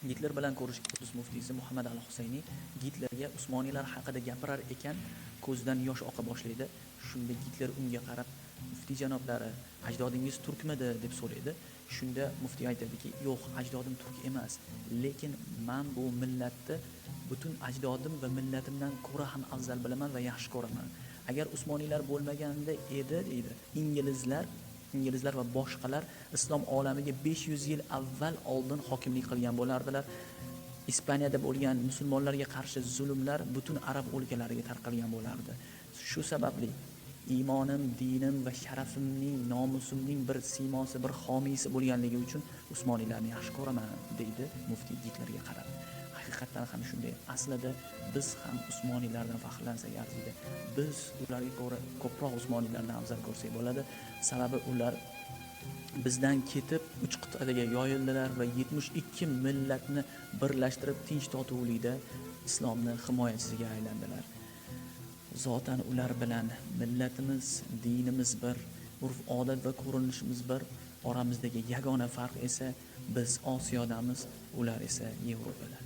Gitler bilan ko'rishgan Qudus muftiysi Muhammad al-Husayniy Gitlerga Usmoniylar haqida gapirar ekan, ko'zidan yosh oqa boshlaydi. Shunda Gitler unga qarab, "Muftiy janoblari, ajdodingiz turkmidi?" deb so'raydi. Shunda muftiy aytadiki, "Yo'q, ajdodim turk emas, lekin men bu millatni butun ajdodim va millatimdan ko'ra ham afzal bilaman va yaxshi ko'raman. Agar Usmoniylar bo'lmaganda edi, deydi, inglizlar va boshqalar islom olamiga 500 yil avval oldin hokimlik qilgan bo'lardilar. Ispaniyada bo'lgan musulmonlarga qarshi zulmlar butun arab o'lkalariga tarqalgan bo'lardi. Shu sababli iymonim, dinim va sharafimning, nomusimning bir siymosi, bir homiysi bo'lganligi uchun Usmoniylarni yaxshi ko'raman", deydi muftiy Gitlerga qarab. Haqiqatdan ham shunday. Aslida biz ham Usmoniylardan faxrlansak arziydi. Biz ularga ko'ra ko'proq Usmoniylarni afzal ko'rsak bo'ladi. Sababi ular bizdan ketib 3 qit'aga yoyildilar va 72 millatni birlashtirib tinch totuvlikda islomni himoyachisiga aylandilar. Zotan ular bilan millatimiz, dinimiz bir, urf-odat va ko'rinishimiz bir. Oramizdagi yagona farq esa biz Osiyodamiz, ular esa Yevropada.